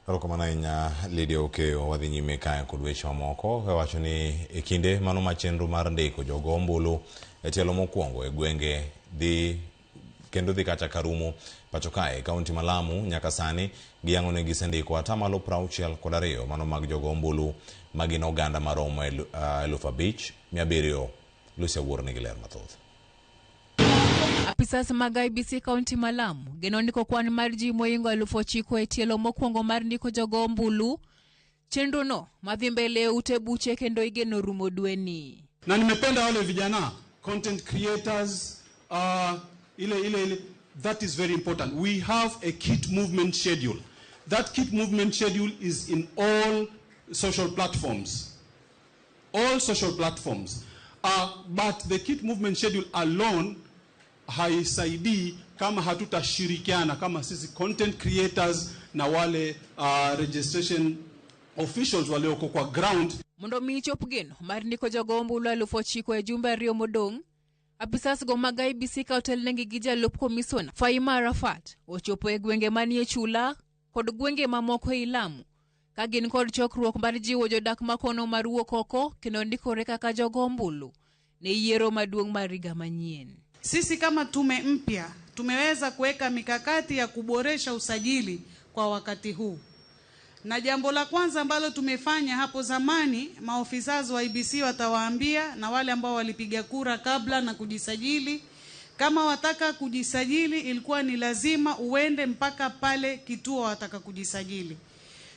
Erokamano ahinya Lydia Okeyo. Wadhi nyime kae kod weche mamoko kawacho ni e kinde mano ma chenro mar ndiko jogo ombulu e tielo mokwongo e gwenge dhi kendo dhi kata karumo pacho kae kaunti ma Lamu nyaka sani giyango ni gisendiko atamalo 62 mano mag jogo ombulu ma gin oganda maromo 5700. Lucy Awuor nigi ler mathoth. Apisas mag IEBC kaunti ma Lamu geno ndiko kwan mar ji mohingo 9000 e tielo mokwongo mar ndiko jogo ombulu. Chenro no madhi mbele e ute buche kendo igeno rumo dweni. Na nimependa wale vijana content creators, ile ile ile, that is very important. We have a kit movement schedule. That kit movement schedule is in all social platforms. All social platforms. But the kit movement schedule alone haisaidii kama hatutashirikiana kama sisi content creators na wale registration officials walioko kwa ground. Mondo mi chop geno mar ndiko jogo ombulu 9000 e jumbe 2 modong', apisas go mag IEBC ka otelnegi gi jalup komisona Faima Arafat ochopo e gwenge manie chula kod gwenge mamoko ei Lamu ka gin kod chokruok mar jiwo jodak makono mar wuok oko kendo ndikore kaka jogo ombulu ne yiero maduong' mar higa manyien. Sisi kama tume mpya tumeweza kuweka mikakati ya kuboresha usajili kwa wakati huu. Na jambo la kwanza ambalo tumefanya hapo zamani, maofisa wa IEBC watawaambia na wale ambao walipiga kura kabla na kujisajili, kama wataka kujisajili ilikuwa ni lazima uende mpaka pale kituo wataka kujisajili.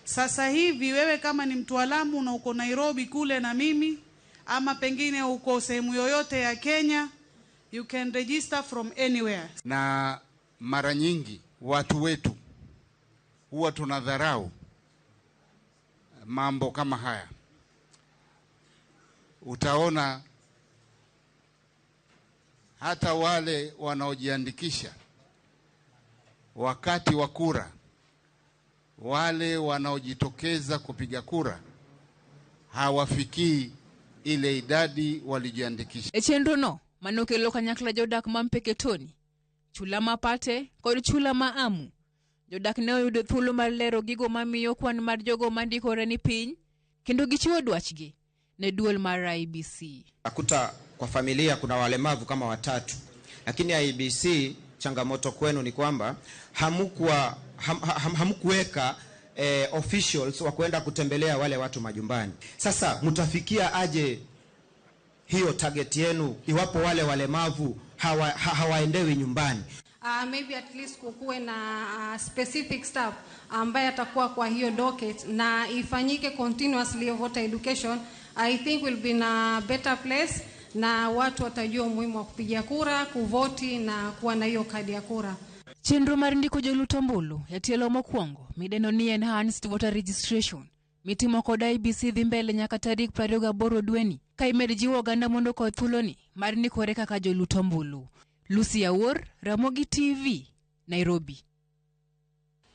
Sasa hivi wewe kama ni mtu wa Lamu na uko Nairobi kule na mimi, ama pengine uko sehemu yoyote ya Kenya, you can register from anywhere. Na mara nyingi watu wetu huwa tunadharau mambo kama haya. Utaona hata wale wanaojiandikisha wakati wa kura, wale wanaojitokeza kupiga kura hawafikii ile idadi walijiandikisha. E chenro no manokelo kanyakla jodak ma Mpeketoni, chula ma Pate kod chula ma Amu. Jodak ne oyudo thuolo mar lero gigo mamiyo kwan mar jogo mandikore ni piny kendo gichiwo dwachgi ne duol mar IEBC. Akuta kwa familia kuna walemavu kama watatu, lakini IEBC changamoto kwenu ni kwamba hamkuweka officials wa kwenda kutembelea wale watu majumbani. Sasa mtafikia aje hiyo target yenu iwapo wale walemavu hawaendewi nyumbani? Maybe at least kukuwe na specific staff ambaye atakuwa kwa hiyo docket na ifanyike continuously voter education. I think will be in a better place na watu watajua umuhimu wa kupiga kura, kuvoti na kuwa na hiyo kadi ya kura. Chenro mar ndiko jolut ombulu e tielo mokwongo midendo ni Enhanced Voter Registration mitimo kod IEBC dhi mbele nyaka tarik 28 dweni ka imed jiwo oganda mondo okaw thuoloni mar ndikore kaka jolut ombulu. Lucy Awuor, Ramogi TV, Nairobi.